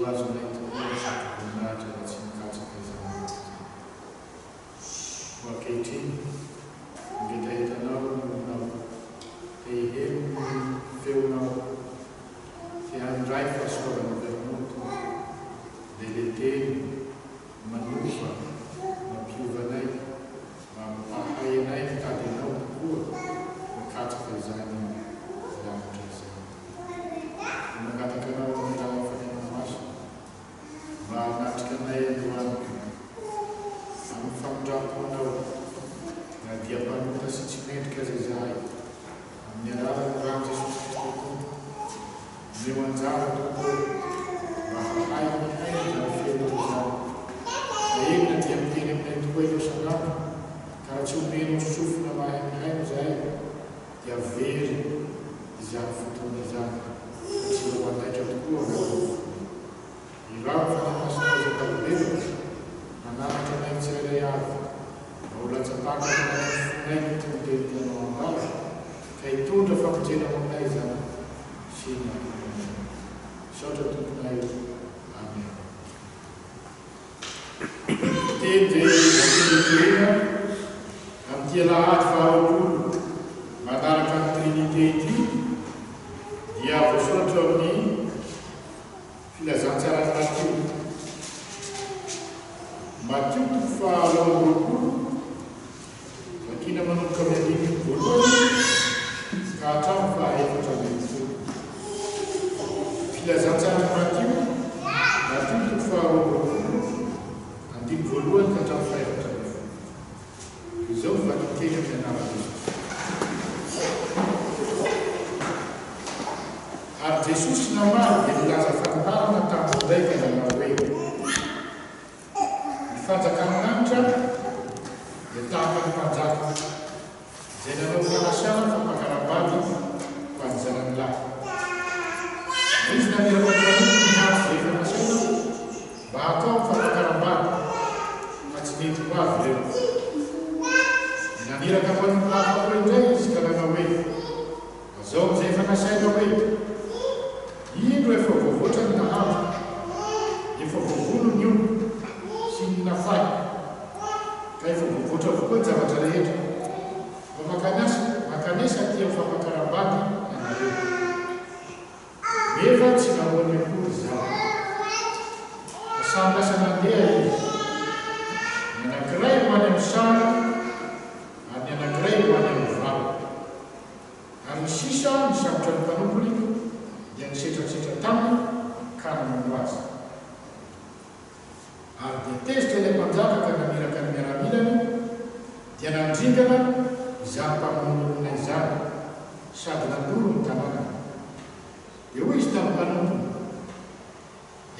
ho azonay tokoa ny satroboninahitra raha tsy mikatsaka izany rehetra izany. Koa ankehitriny, mangetahetanao ny olonao, te hiheno ny feonao, te handray fahasoavana avy aminao, Tompo, ilay le teny manova, mampiova anay, mampahay anay mitady Anao tokoa, mikatsaka izany lanitra izany. Dia mangataka Anao amin'ny alalan'ny Fanahinao Masina, mba hanatrika anay androany amin'ny famindram-ponao, na dia mpanota sy tsy mendrika aza izahay, amin'ny alalan'ny ran'i Jesosy Kristy Tompo. Omeo anjara, Tompo ô, mba hahay mihaino izany feonao izany. Fa eny na dia miteny aminay tokoa Ianao isan'andro, ka raha tsy omenao sofina mahay mihaino izahay, dia very izany fotoana izany fa tsy mba mandaitra tokoa angamba ny finoana. Iraho ny Fanahy Masinao izay mpalobelona hananatra anay tsirairay avy mba ho latsa-paka ato anatin'ny fonay ny teny tianao hambara ka hitondra famonjena ho anay izany sy ny ankohonanay. Misaotra Tomponay o. Amen. Teny izay voatery amin'ity alahady faharoapolo manaraka ny Trinite ity dia voasoratra ao amin'ny Filazantsaran'i Matio. Matio toko faha-22, Vakina manomboka amin'ny andininy voalohany ka hatramin'ny faha-14. Filazantsaran'i Matio, Matio toko faha-22, andininy voalohany ka hatramin'ny faha-14. Toy izao ny vakiteny amin'ny anaran'i Jesosy. Ary Jesosy namaly dia nilaza fanoharana taminy indray ka nanao hoe, Ny fanjakan'ny lanitra dia tahaka ny mpanjaka izay nanao fanasana fampakaram-bady ho an'ny zanany lahy. Ary izy naniraka ny mpanompony niantso izay efa nasaina mba hatao amin'ny fampakaram-bady, fa tsy nety ho avy ireo. Dia naniraka mpanompo hafa koa indray izy ka nanao hoe, Lazao amin'izay efa nasaina hoe, Indro efa voavoatra ny nahandro, efa voavono ny omby sy ny nafahy, ka efa voavoatra avokoa ny zavatra rehetra. Mba mankanasa, mankanesa aty amin'ny fampakaram-bady ianareo. Nefa tsy nahoany akory izany. Fa samy lasa nandeha izy, ny anankiray ho any amin'ny sahany ary ny anankiray ho any amin'ny vala. Ary ny sisa nisambotra ny mpanompony dia nisetratsetra taminy ka namono azy. Ary dia tezitra ilay mpanjaka ka namiraka ny miaramilany, dia nandringana izany mpamono olona izany, sady nandoro ny tanànany. Dia hoy izy tamin'ny mpanompony,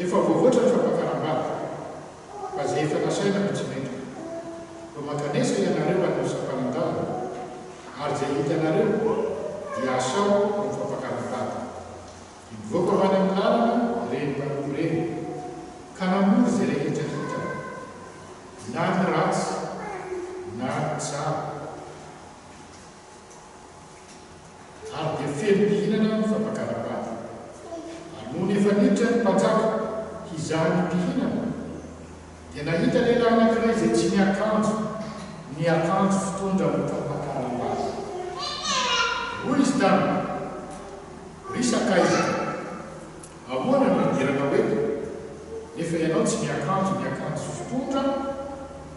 Efa voavoatra ny fampakaram-bady, fa izay efa nasaina no tsy mendrika. Koa mankanesa ianareo any amin'ny sampanan-dalana, ary izay hitanareo dia asao amin'ny fampakaram-bady. Dia nivoaka ho any amin'ny lalana ireny mpanompo ireny, ka namory izay rehetra hitany, na ny ratsy na ny tsara. Ary dia feno mpihinana ny fampakaram-bady. Ary nony efa niditra ny mpanjaka hizaha ny mpihinana, dia nahita lehilahy anankiray izay tsy niakanjo ny akanjo fitondra ho fampakaram-bady. Dia hoy izy taminy, Ry sakaiza, ahoana no nidiranao eto, nefa ianao tsy miakanjo ny akanjo fitondra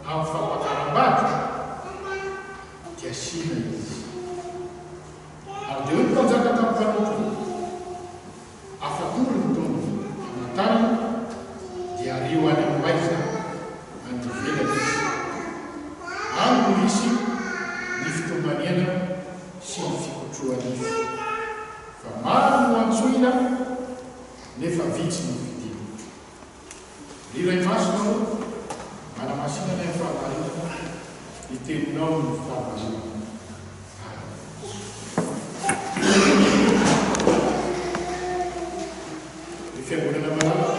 amin'ny fampakaram-bady? Dia asiana izy. Ary dia hoy ny mpanjaka tamin'ny mpanompony, Afatory ny tongony aman-tanany, dia ario any amin'ny maizina any ivelany izy. Any no hisy ny fitomaniana sy ny fikotroha-nify. Fa maro no antsoina, nefa vitsy no fidina. Ry Ray Masina ô, manamasina anay amin'ny fahamarinana, ny Teninao no fahamarinana. Amen. Ry Fiangonana malala,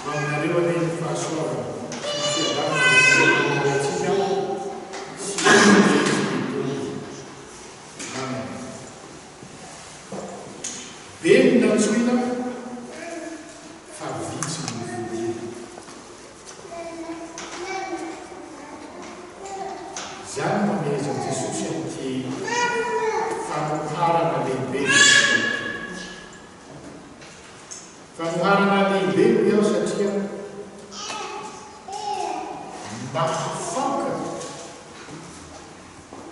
ho aminareo anie ny fahasoavana sy ny fiadanana avy amin'Andriamanitra Raintsika sy i Jesosy Kristy Tompo. Amen. Be ny nantsoina fa. vitsy no vonoina. Izany no amelezan'i Jesosy an'ity fanoharana lehibe ity. Fanoharana lehibe hoy aho satria mahafaoka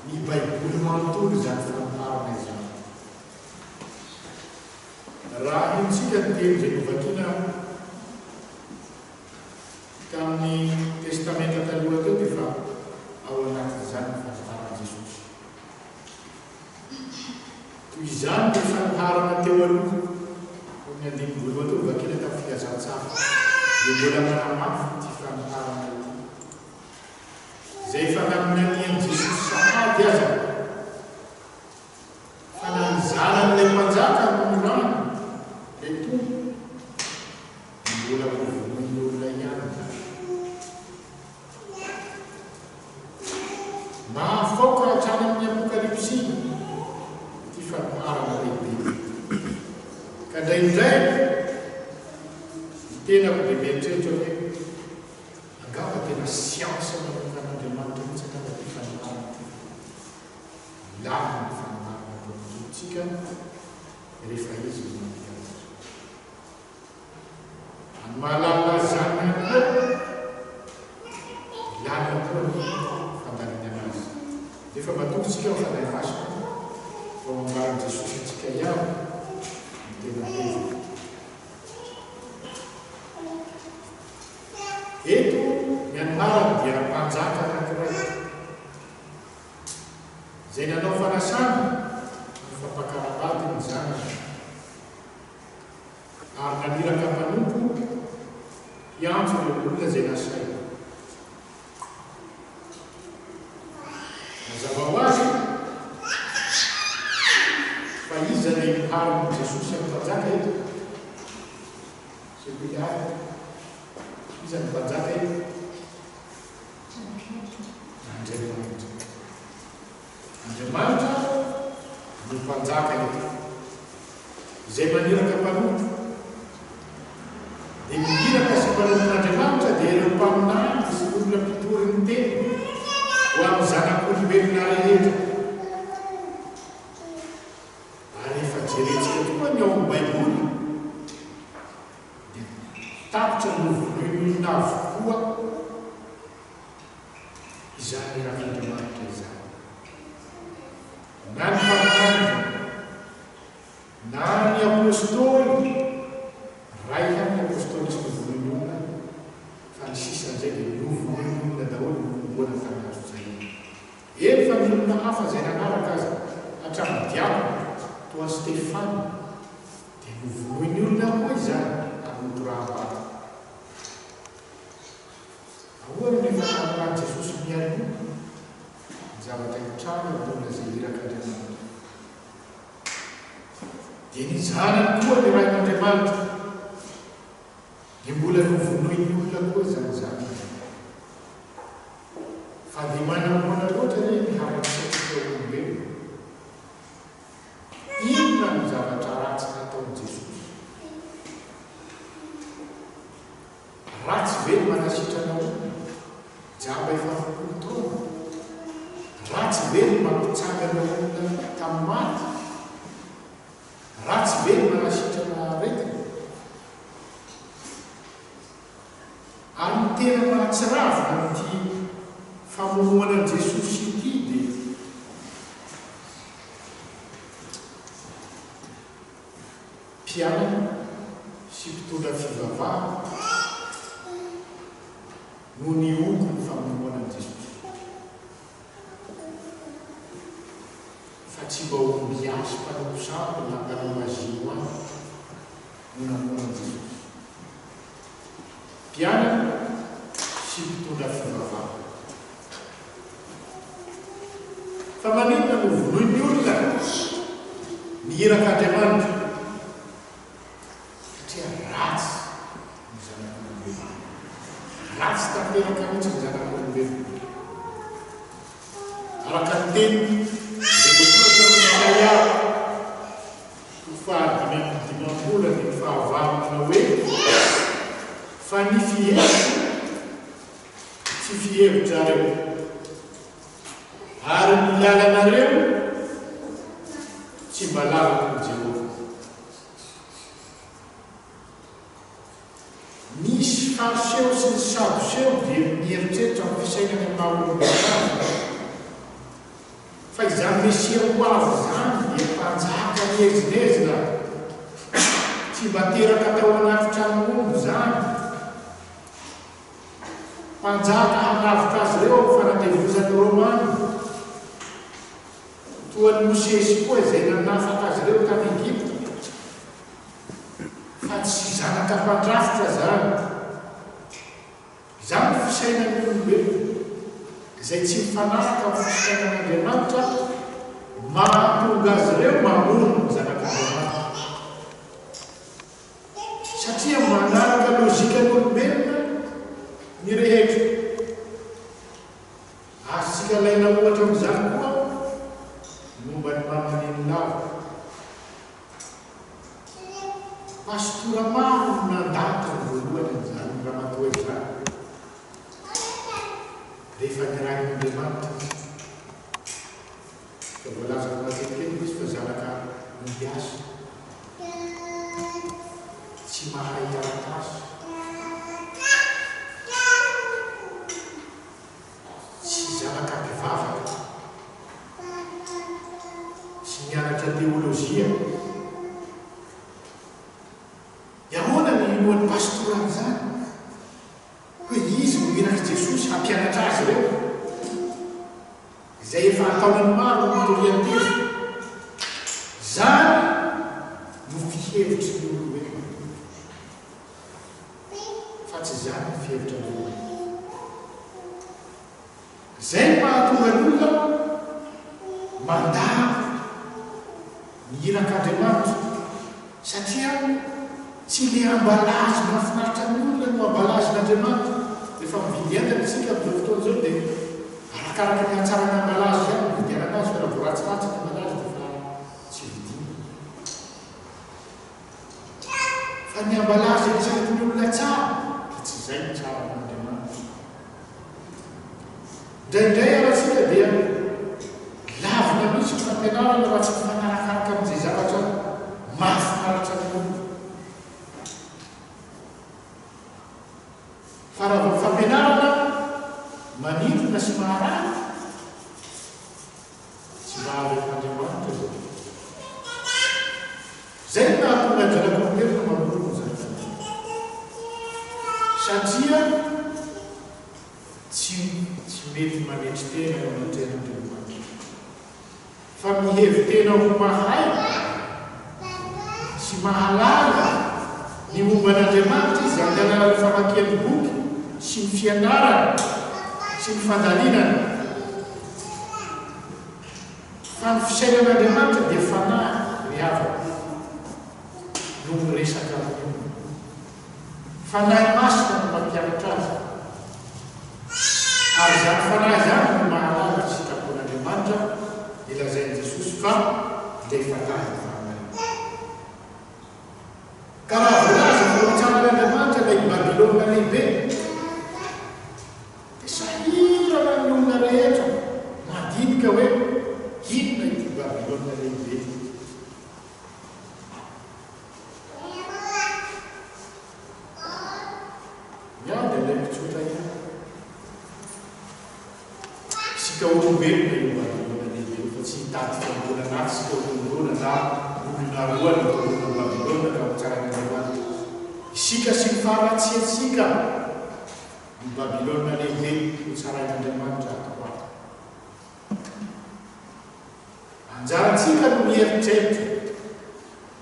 ny Baiboly manontolo izany fanoharana izany. Raha henontsika ny teny izay novakina tamin'ny Testamenta Taloha teo dia efa ao anatin'izany ny fanoharan'i Jesosy. Toy izany ny fanoharana teo aloha, teo amin'ny andininy voalohany teo novakina tamin'ny Filazantsara, dia mbola manamafy ity fanoharana ity. Izay efa naminanian'i Jesosy sahady aza Fa na ny zanan'ilay mpanjaka no nirahina, ilay tompo, dia mbola hovonoin'ny olona ihany izany. Mahafaoka hatrany amin'ny Apokalypsy ity fanoharana lehibe ity. Ka indraindray, ny tenako dia mieritreritra hoe, angamba tena siansa manokan'Andriamanitra mihitsy angamba ity fanoharana ity. Milamina ny fanoharana ataon'ny Tompontsika rehefa Izy no mampianatra. Amin'ny maha-lalina azy izany ihany koa, lalina koa ny fandalinana azy. Nefa matoky isika fa Fanahy Masina vao ambaran'i Jesosy antsika ihany no tena heviny. Eto ny anarany dia mpanjaka anankiray. Izay nanao fanasana ny fampakaram-bady ny zanany, ary naniraka mpanompo hiantso ireo olona izay nasainy. Mazava ho azy fa iza ilay noharin'i Jesosy amin'ny mpanjaka eto? Sekoly hafa. Iza no mpanjaka eto? Andriamanitra. Andriamanitra no Mpanjaka eto. Izay maniraka mpanompo. Dia ny iraka sy mpanompon'Andriamanitra dia ireo mpaminany sy olona mpitory ny teniny ho amin'ny zanak'olombelona rehetra. Ary rehefa jerentsika tokoa ny ao amin'ny Baiboly dia tapitra novonoin'olona avokoa izany irak'Andriamanitra izany. Na ny mpaminany izany, na ny apostoly, iray ihany ny apostoly tsy novonoin'olona, fa ny sisa amin'izay dia novonoin'olona daholo, nohomboana tamin'ny hazofijaliana. Eny fa ny olona hafa izay nanaraka aza, hatramin'ny diakona, toa an'i Stefana, Dia novonoin'ny olona koa izany ary notoraham-bato. Ahoana no efa nahafahan'i Jesosy mialoha ny zavatra hitranga amin'ny olona izay irak'Andriamanitra? Dia ny Zanany koa nirahin'Andriamanitra. Dia mbola novonoin'ny olona koa izany Zanany izany. Fa dia manahoana loatra re ny haratsiantsika olombelona? Inona no zavatra ratsy nataon'i Jesosy? Ratsy ve ny manasitrana olona jamba efa 20 taona? Ratsy ve ny mampitsangana olona tamin'ny maty? Ratsy ve ny manasitrana aretina? Ary ny tena mahatsiravina amin'ity famonoana an'i Jesosy ity dia mpianany sy mpitondra fivavahana no nihoko ny famonoana an'i Jesosy. Fa tsy mba ombiasy mpanompo sampy na mpanao magie ho any no namono an'i Jesosy. Mpianany sy mpitondra fivavahana. Fa maninona no vonoin'ny olona ny irak'Andriamanitra? Satria ratsy ny zanak'olombelona. Ratsy tanteraka mihitsy ny zanak'olombelona. Araka ny teniny izay voasoratra ao amin'ny Isaia toko fahadimy amby dimampolo andininy fahavalo manao hoe. Fa ny fihevitro tsy fihevitrareo, ary ny lalanareo tsy mba lalako, hoy Jehovah. Nisy Fariseo sy ny Sadoseo dia mieritreritra amin'ny fisainany amin'ny maha-olombelona azy fa izany Mesia ho avy izany dia mpanjaka miezinezina, tsy mba teraka tao anaty tranon'omby izany, mpanjaka hanavotra azy ireo amin'ny fanandevozan'ny Romana, toa an'i Mosesy koa izay nanafaka azy ireo tany Egypta. Fa tsy zanaka mpandrafitra zany. Izany no fisainan'ny olombelona, izay tsy mifanaraka amin'ny fisainan'Andriamanitra, mahatonga azy ireo mamono ny zanak'Andriamanitra. Satria manaraka lojikan'olombelona ny rehetra. Azontsika alaina ohatra amin'izany koa ny momba ny mama nenilava. Pastora maro no nandà tamin'ny voalohany an'izany ramatoa izany, rehefa nirahin'Andriamanitra izy. Efa voalazako matetika eto izy fa zanaka ombiasy, tsy mahay taratasy, tsy zanaka mpivavaka, tsy nianatra teolojia. Dia ahoana no inoan'ny pastora an'izany? Hoe izy no irak'i Jesosy hampianatra azy ireo, izay efa an-taonany maro no nitoriany teny. Izany no fihevitry ny olombelona. Fa tsy izany ny fihevitr'Andriamanitra. Izay no mahatonga ny olona mandà ny irak'Andriamanitra, satria tsy ilay ambalazy mahafinaritra ny olona no ambalazin'Andriamanitra. Rehefa mividy entana isika amin'izao fotoana izao dia arakaraka ny hatsaran'ny ambalazy ihany no ividianana azy, fa raha vao ratsiratsy ny ambalazy dia efa tsy vidiana. Fa ny ambalazy eritreretin'ny olona tsara dia tsy izay no tsara amin'Andriamanitra. Indraindray ara isika dia lavina mihitsy ny fampianarana raha tsy mifanarakaraka amin'izay zavatra mahafinaritra ny olona. Fa raha vao fampianarana manintona sy maharary, Tsy mba avy amin'Andriamanitra izany. Izay no nahatonga ny zanak'olombelona mamono ny zanak'Andriamanitra. Satria tsy tsy mety manetry tena eo anatrehan'Andriamanitra. Fa mihevi-tena ho mahay sy mahalala ny momba an'Andriamanitra izy amin'ny alalan'ny famakiany boky sy ny fianarana sy ny fandalinana. Fa ny fisainan'Andriamanitra dia fanahy ry havana no miresaka amin'ny olona. Fanahy Masina no mampianatra azy. Ary izany fanahy izany no mahalala ny sitrapon'Andriamanitra nilazain'i Jesosy fa ilay fanahin'ny fahamarinana. Ka raha voalaza fa hotsaran'Andriamanitra ilay Babylona lehibe, Dia sahirana ny olona rehetra mandinika hoe inona ity Babylona Lehibe ity. Ny ahy dia aleoko tsotra ihany. Isika olombelona io Babylona Lehibe io fa tsy hitady fiangonana hafa isika hotondroina na olona roa no tondroina ho Babylona ka hotsarain'Andriamanitra. Isika sy ny faharatsiantsika. Ny Babylona Lehibe hotsarain'Andriamanitra ato ho ato. Anjarantsika no mieritreritra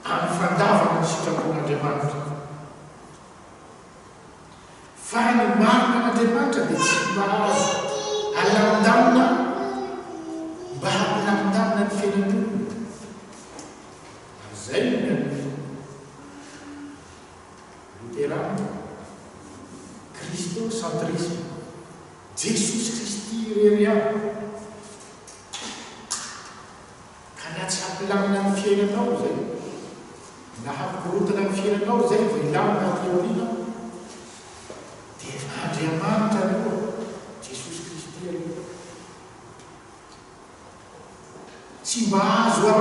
amin'ny fandavana ny sitrapon'Andriamanitra. Fa ny marina an'Andriamanitra dia tsy mba azo alamindamina mba hampilamindamina ny fiainan'ny olona. Ary izay no ny an'ny Loterana, Christocentrisme, Jesosy Kristy irery ihany. Ka na tsy hampilamina ny fiainanao izay, na hampikorontana ny fiainanao izay vao hilamina aty aoriana.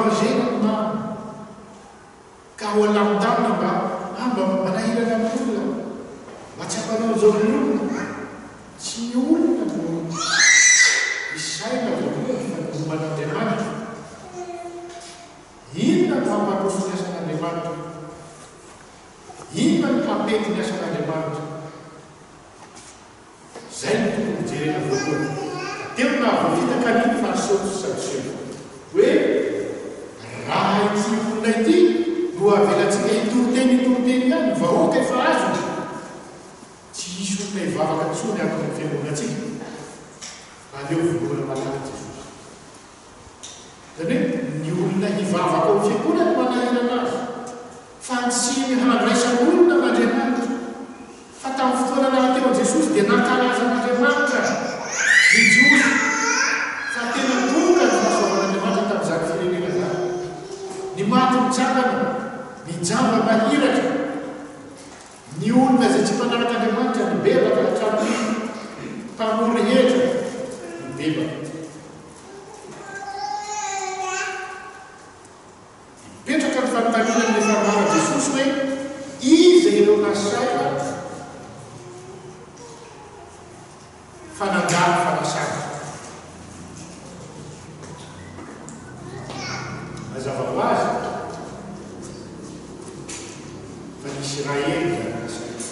danger no mamy. Ka ho alamindamina mba ah mba manahirana ny olona, mba tsy hampanao an'izao ny olona. Tsy ny olona no hisaina voalohany fa ny momban'Andriamanitra. Inona no hampandroso ny asan'Andriamanitra? Inona no hampety ny asan'Andriamanitra? Izay no tokony hojerena voalohany. Teo no nahavoafitaka ny Fariseo sy Sadoseo. Hoe raha ity olona ity no avelantsika hitory teny hitory teny ihany, ny vahoaka efa azony, tsy hisy olona hivavaka intsony ato amin'ny fiangonantsika. Aleo vonoina malaky Jesosy. Izany hoe ny olona hivavaka ao fiangonana no manahirana azy, fa tsy ny handraisan'olona an'Andriamanitra. Fa tamin'ny fotoana nahateo an'i Jesosy dia nankalaza an'Andriamanitra ny Jiosy, fa tena tonga ny fahasoavan'Andriamanitra tamin'izany firenena izany. Ny maty mitsangana, ny jamba mahiratra. Ny olona izay tsy mpanaraka Andriamanitra nibebaka hatramin'ny mpamory hetra nibebaka. Mipetraka ny fanontaniana amin'ilay fanoharan'i Jesosy hoe, Iza ireo nasaina fa nandà ny fanasana? Mazava ho azy fa ny Isiraely izany nasaina.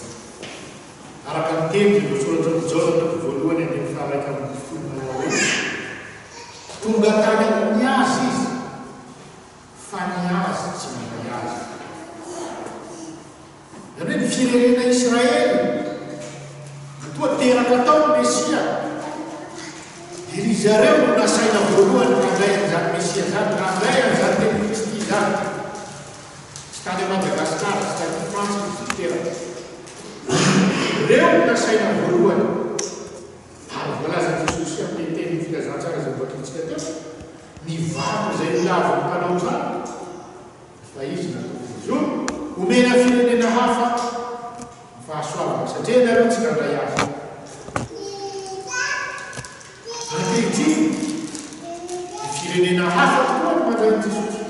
Araka ny teny izay voasoratra ao Jaona toko voalohany andininy faha-11 manao hoe, Tonga tany amin'ny azy izy, fa ny azy tsy nandray azy. Izany hoe ny firenena Israely, matoa teraka tao ny Mesia, dia ry zareo no nasaina voalohany handray an'izany Mesia izany, handray an'izany tenin'i Kristy izany. Tsy tany Madagasikara, tsy taty Frantsa izy no teraka. Ireo no nasaina voalohany. Ary voalazan'i Jesosy amin'ilay tenin'ny filazantsara izay novakintsika teo, ny vato izay nolavin'ny mpanao trano, fa izy natao fehizoro, homena firenena hafa ny fahasoavana, satria ianareo tsy nandray azy. Ankehitriny, ny firenena hafa tokoa no mandray an'i Jesosy.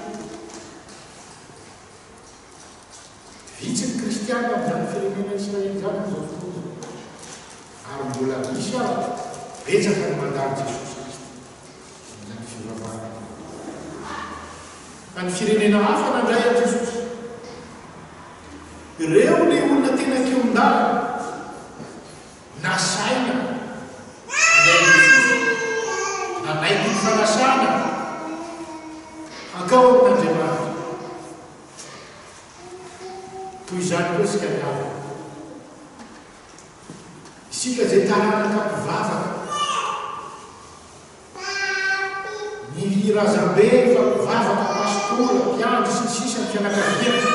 Vitsy ny kristiana amin'izany firenena Israely izany amin'izao fotoana izao. Ary mbola misy aza betsaka ny mandà an'i Jesosy Kristy amin'izany fivavahana izany. Fa ny firenena hafa nandray an'i Jesosy. Ireo ilay olona tena kihon-dalana, nasaina handray an'i Jesosy, nanaiky ny fanasana hankao amin'Andriamanitra. Toy izany koa isika ry havana. Isika izay taranaka mpivavaka. Ny razambe efa mpivavaka, pastora, mpiandry sy ny sisa ny fianakaviana.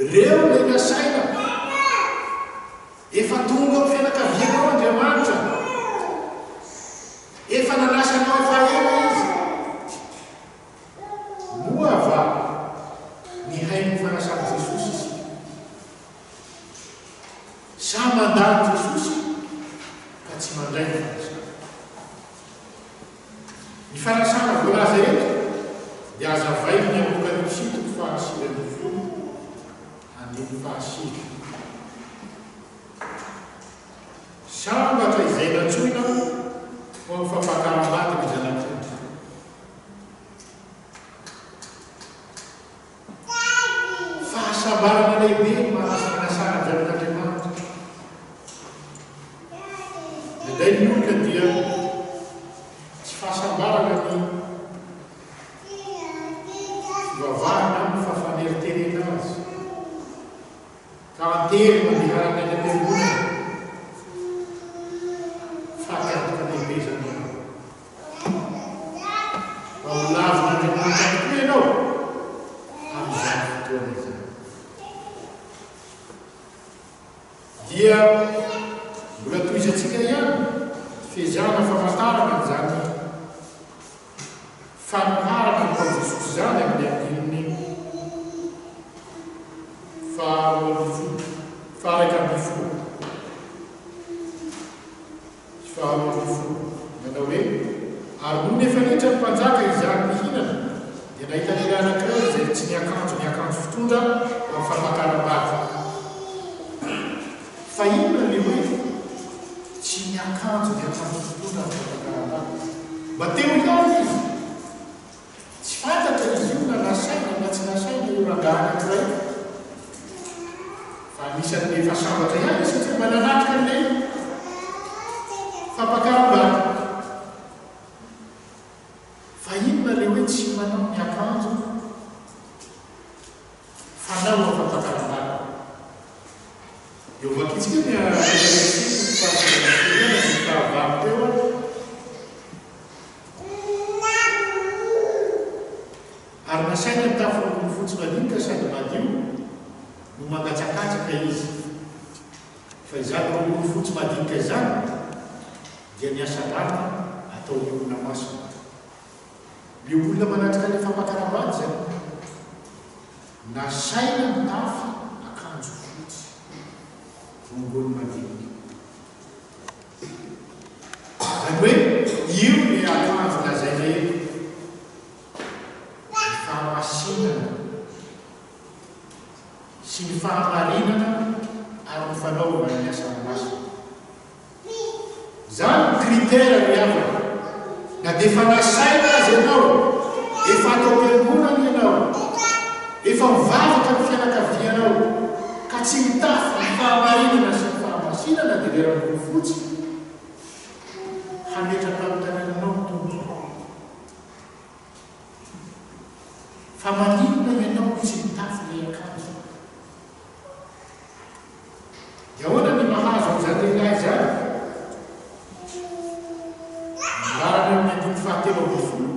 Ireo ilay nasaina. Efa tonga ao fianakavianao Andriamanitra. Efa nanasa anao efa ela Izy. Moa va nihaino ny fanasan'i Jesosy isika? Sa mandà an'i Jesosy ka tsy mandray ny fanasana? Ny fanasana voalaza eto dia hazavain'ny Apokalypsy toko faha-19 andininy fahasivy. Sambatra izay nantsoina ho amin'ny fampakaram-bady ny Zanak'ondry. Fahasambarana lehibe ny mahazo fanasana avy amin'Andriamanitra. Indraindray ny olona dia tsy fahasambarana ny fivavahana aminy fa faneriterena azy. Ka antery mandehanana any am-piangonana. Fatiantoka lehibe izany aminy. Mba ho lavin'Andriamanitra tokoa ianao amin'izany fotoana izany. Dia mbola tohizantsika ihany fiezahana famantarana an'izany fanoharana nataon'i Jesosy izany amin'ny andininy faharoa ambin'ny folo, faha-iraika ambin'ny folo. Sy faharoa ambin'ny folo, nanao hoe, Ary nony efa niditra ny mpanjaka izany. miakanjo ny akanjo fitondra amin'ny fampakaram-bady. Fa inona ilay hoe tsy miakanjo ny akanjo fitondra amin'ny fampakaram-bady? Mba teo ihany izy. Tsy fantatra izy io na nasaina na tsy nasaina io rangahy anankiray io. Fa anisan'ny efa sambatra ihany izy satria mba nanatrika an'ilay fampakaram-bady. Fa inona ilay hoe tsy manao ny akanjo fanao amin'ny fampakaram-bady? Eo vakintsika ny Apokalypsy toko faha-19 andininy fahavalo teo. Ary nasaina nitafy rongony fotsy madinika sady madio no mangatsakatsaka izy. Fa izany rongony fotsy madinika izany dia ny asa marina ataon'ny olona masina. Ilay olona manatrika ilay fampakaram-bady izany, nasaina nitafy akanjo fotsy, rongony madinika. Izany hoe io ilay akanjo lazaina eto, ny fahamasinana sy ny fahamarinana ary ny fanaovana ny asa masina. Izany no critère ry havana. Na dia efa nasaina aza ianao, efa ato am-piangonana ianao, efa mivavaka ny fianakavianao, ka tsy mitafy ny fahamarinana sy ny fahamasinana dia ilay rangony fotsy hametra-panontaniana anao ny Tompo. Fa maninona ianao no tsy mitafy ilay akanjo? Dia ahoana ny mahazo an'izany lehilahy izany? Ambarany eo amin'ny andininy fahatelo ambin'ny folo,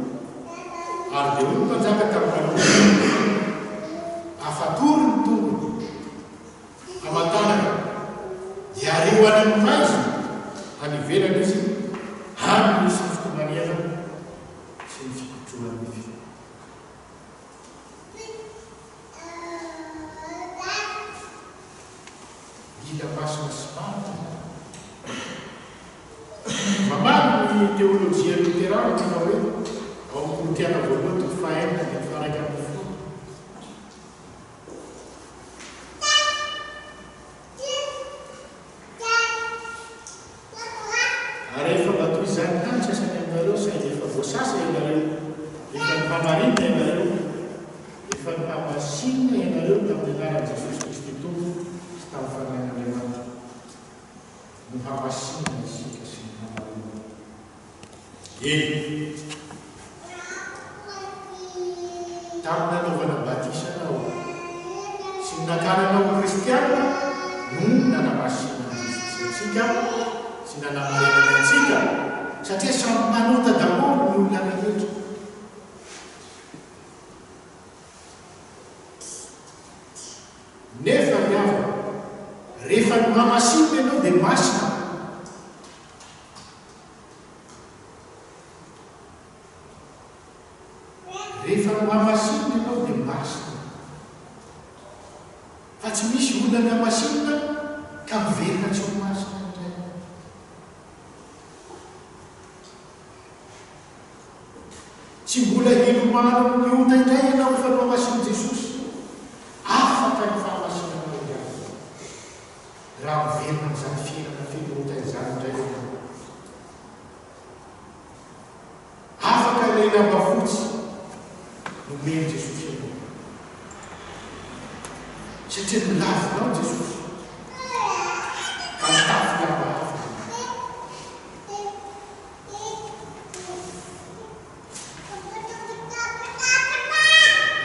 Ary dia hoy ny mpanjaka tamin'ny mpanompony, Afatory ny tongony aman-tanany, dia ario any amin'ny maizina any ivelany izy, any no hisy ny fitomaniana sy ny fikotroha-nify. Mila masina sy marina izany. Mamaly ny teolojia loterana manao hoe, ao amin'ny Korintiana voalohany toko fahaenina andininy faha-11. Ary efa mba toy izany ihany ny sasany aminareo, saingy efa voasasa ianareo, efa nohamarinina ianareo, efa nohamasinina ianareo tamin'ny anaran'i Jesosy Kristy Tompo sy tamin'ny Fanahin'Andriamanitra. Nohamasinina isika sy nohamarinina. Eny. Tamin'ny nanaovana batisa anao sy ny nakana anao ho kristiana no nanamasinan'i Jesosy antsika sy nanamarinany antsika satria samy mpanota daholo ny olona rehetra. Nefa ry havana, rehefa nohamasinina ianao dia masina. Rehefa nohamasinina ianao dia masina. Fa tsy misy olona nihamasinina ka miverina tsy ho masina indray. Tsy mbola hilomano amin'ny ota indray ianao efa nohamasinin'i Jesosy. Afaka ny fahamasinanao indray. Raha miverina amin'izany fiainana feno ota izany indray ianao. Afaka ilay lamba fotsy nomen'i Jesosy anao. Satria nolavinao Jesosy ka nitafy lamba hafa ianao.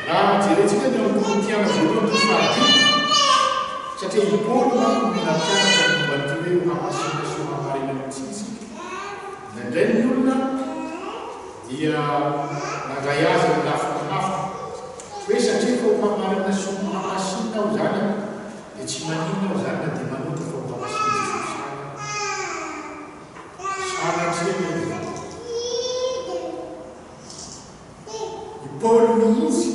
Raha jerentsika ny ao amin'ny Korintiana voalohany toko fahadimy, satria i Paoly manko no nampianatra ny momba an'ity hoe ho hamasinina sy ho hamarinana ity isika. Indraindray ny olona dia nandray azy amin'ny lafiny hafa, hoe satria efa ho hamarinina sy ho hamasinina aho izany dia tsy maninona aho izany na dia manota fa ho hamasinin'i Jesosy ihany aho. Sanatria anie izany. I Paoly mihitsy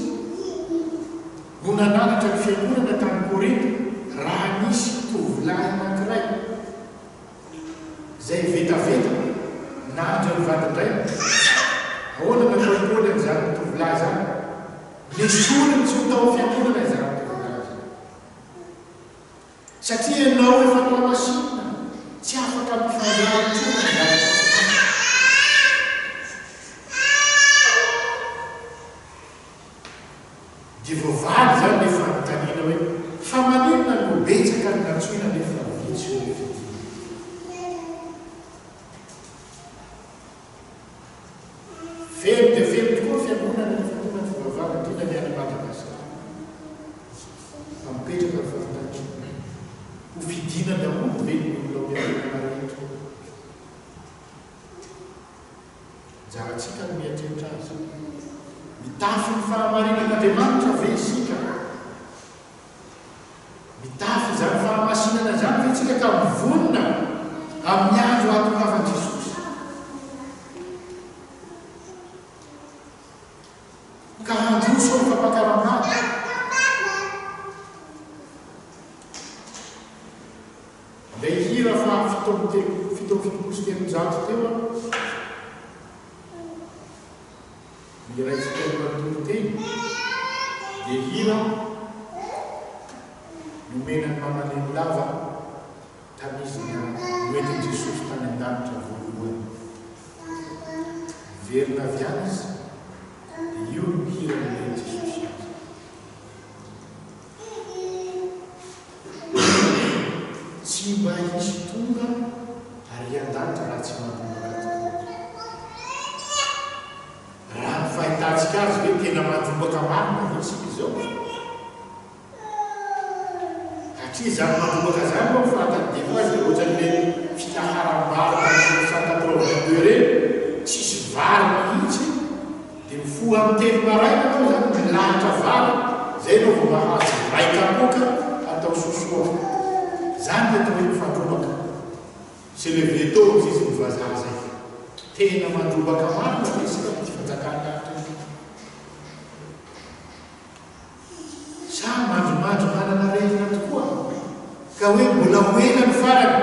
no nananatra ny fiangonana tany Korinto raha nisy tovolahy anankiray izay vetaveta nandry ny vadin-drainy. Ahoana no nataon'i Paoly an'izany tovolahy izany? Nesoriny tsy ho tao amin'ny fiangonana izany tovolahy izany. Satria ianao efa nohamasinina, tsy afaka mifangaro intsony amin'ny zavatra tsy masina. Dia voavaly izany ilay fanontaniana hoe, fa maninona no betsaka ny nantsoina nefa vitsy no nofidina? Feno dia feno tokoa ny fiangonana rehefa tonga ny fivavahana, indrindra ny any Madagasikara. Fa mipetraka ny fanontaniana, ho fidina daholo ve ny olona ao am-piangonana rehetra? Anjarantsika ny mieritreritra azy. Mitafy ny fahamarinan'Andriamanitra ve isika? Mitafy izany fahamasinana izany ve isika ka mivonona amin'ny andro hahatongavan'i Jesosy? Ka handroso amin'ny fampakaram-bady? Ilay hira faha 377 teo an, ny iray tsy telo matoriteny dia hira nomena an'i Mama Nenilava tamin'izy noentin'i Jesosy tany an-danitra voalohany. Niverina avy any izy dia io no hira nomen'i Jesosy azy. Tsy mba hisy tonga ary an-danitra raha tsy mandrombaka tokoa. Raha ny fahitantsika azy ve tena mandrombaka marina ve isika izao? Satria izany mandrombaka izany manko fahatadidiako azy dia ohatran'ireny filaharam-bary tamin'ny 1982 ireny, tsisy vary mihitsy, Dia mifoha amin'ny telo maraina anao izany milahatra vary, izay ianao vao mahazo iray kapoaka atao sosoa. Izany ny atao hoe mifandrombaka. Se lever tôt hozy izy ny vazaha zay. Tena mandrombaka marina ve isika amin'ity fanjakan'ny lanitra ity? Sa mandrimandry manana aretina tokoa ka hoe mbola ho ela ny farany?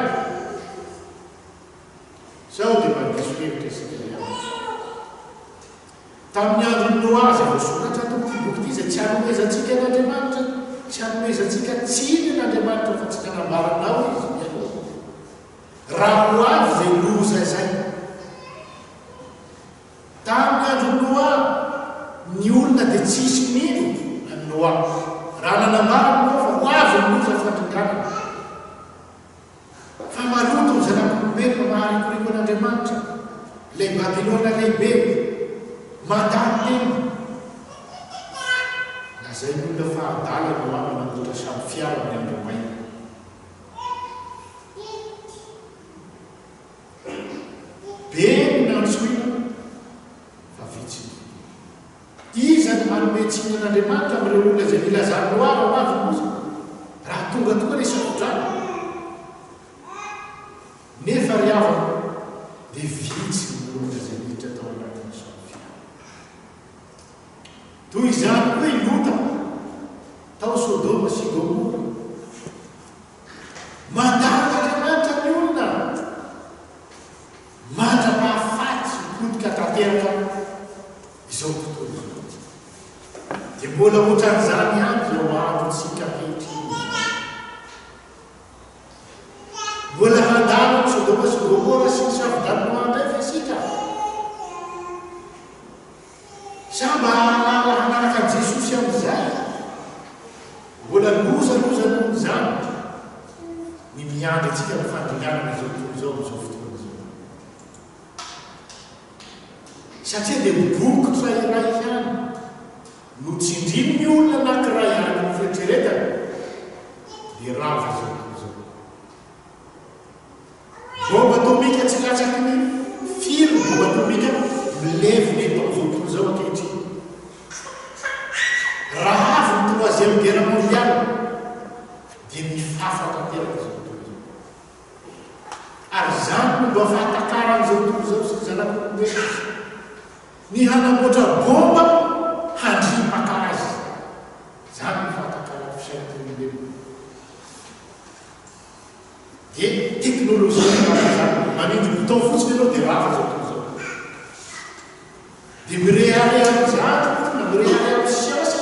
Sao dia mba diso hevitra isika ry havana? Tamin'ny andron'i Noa izay voasoratra ato amin'ity boky ity izay tsy hanomezantsika an'Andriamanitra, tsy hanomezantsika tsiny an'Andriamanitra fa tsy nanambara anao Izy mialoha. Raha ho avy izay loza izay. Tamin'ny andron'i Noa, ny olona dia tsisy nino an'i Noa. Raha nanambara Noa fa ho avy ny loza fandringanana. Fa maloto ny zanak'olombelona maharikoriko an'Andriamanitra, ilay Babylona Lehibe, mandà ny teniny. Lazain'ny olona fa adala i Noa manamboatra sambo fiara amin'ny andro maina. Be ny nantsoina fa vitsy ny fidina. Iza no hanome tsiny an'Andriamanitra amin'ireo olona izay nilazan'i Noa raha ho avy ny loza? Raha tonga tokoa ilay safodrano. Nefa ry havana, dia vitsy ny olona izay niditra tao anatin'ny safodrano. Toy izany koa i Lota, tao Sodoma sy Gomora. Mandà an'Andriamanitra ny olona. Mandra-pahafaty sy potika tanteraka izao tontolo izao. Dia mbola ohatran'izany ihany izao androntsika ankehitriny izao. Mbola handalo an'i Sodoma sy Gomora sy ny Safodrano Noa indray ve isika? Sa mba hahalala hanaraka an'i Jesosy amin'izay? Mbola lozaloza noho izany ny miandry antsika amin'ny fandringanana izao tontolo izao amin'izao fotoana izao. Satria dia bokotra iray ihany no tsindrin'ny olona anankiray araka ny fieritreretany dia rava izao tontolo izao. Bomba atomika tsy latsaky ny firy ny bomba atomika milevina eto amin'izao tontolo izao ankehitriny. Raha avy ny troisième guerre mondiale dia mifafa tanteraka izao tontolo izao. Ary izany no mba fahatakaran'izao tontolo izao sy ny zanak'olombelona. Ny hanamboatra bomba handripaka azy. Izany no fahatakaran'ny fisainan'olombelona. Dia teknolojia no manao izany. Manindry bouton fotsiny ianao dia rava izao tontolo izao. Dia mirehareha amin'izany ny olona, mirehareha amin'ny siansa.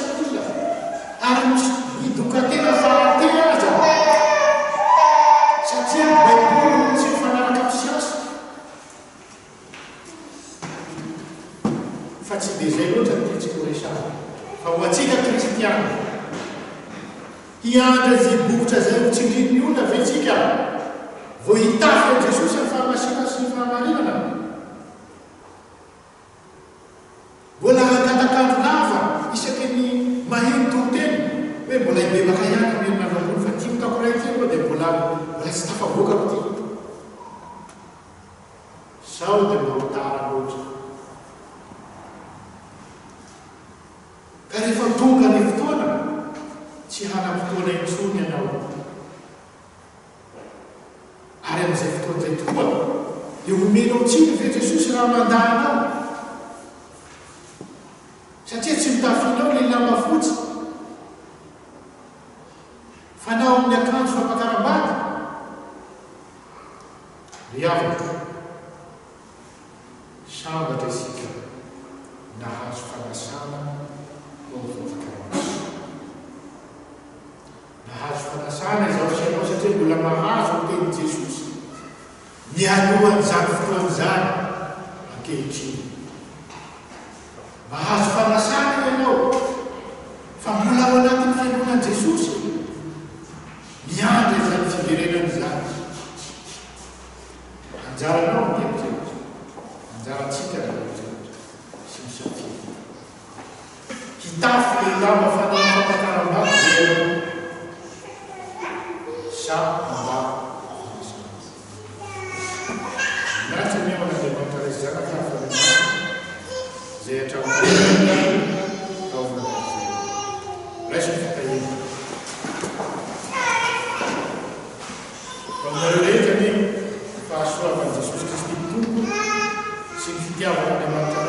Hiandry an'izay bokotra izay ho tsindrin'ny olona ve isika vao hitafy an'i Jesosy amin'ny fahamasinana sy ny fahamarinana? Mbola hangatak'andro lava isaky ny maheno toriteny hoe mbola hibebaka ihany amin'ny herinandro ambony fa ity otako iray ity aloha dia mbola mbola tsy tafavoakako ity. Sao dia mba ho tara loatra. Ka rehefa tonga ny fotoana, tsy hanam-potoana intsony ianao. Ary amin'izay fotoana izay tokoa, dia homenao tsiny ve Jesosy raha mandà anao? Satria tsy notafianao ilay lamba fotsy fanao amin'ny akanjo fampakaram-bady? Ry havana, sambatra isika nahazo fanasana ho amin'ny fampakaram-bady. Nahazo fanasana izaho sy ianao satria mbola mahazo ny tenin'i Jesosy mialohan'izany fotoana izany ankehitriny. Mahazo fanasana ianao fa mbola ao anatin'ny fiangonan'i Jesosy, miandry izany fiverenany izany. Anjaranao ny mieritreritra, anjarantsika ny mieritreritra sy misafidy. Hitafy ilay lamba fanao fampakaram-bady ve ianao sa handà fanasana? Miantso anie ho an'Andriamanitra Ray sy Zanaka ary Fanahy Masina izay hatramin'ny taloha ka ho mandrakizay. Raiso ny fitahiana. Ho aminareo rehetra anie ny fahasoavan'i Jesosy Kristy Tompo sy ny fitiavan'Andriamanitra.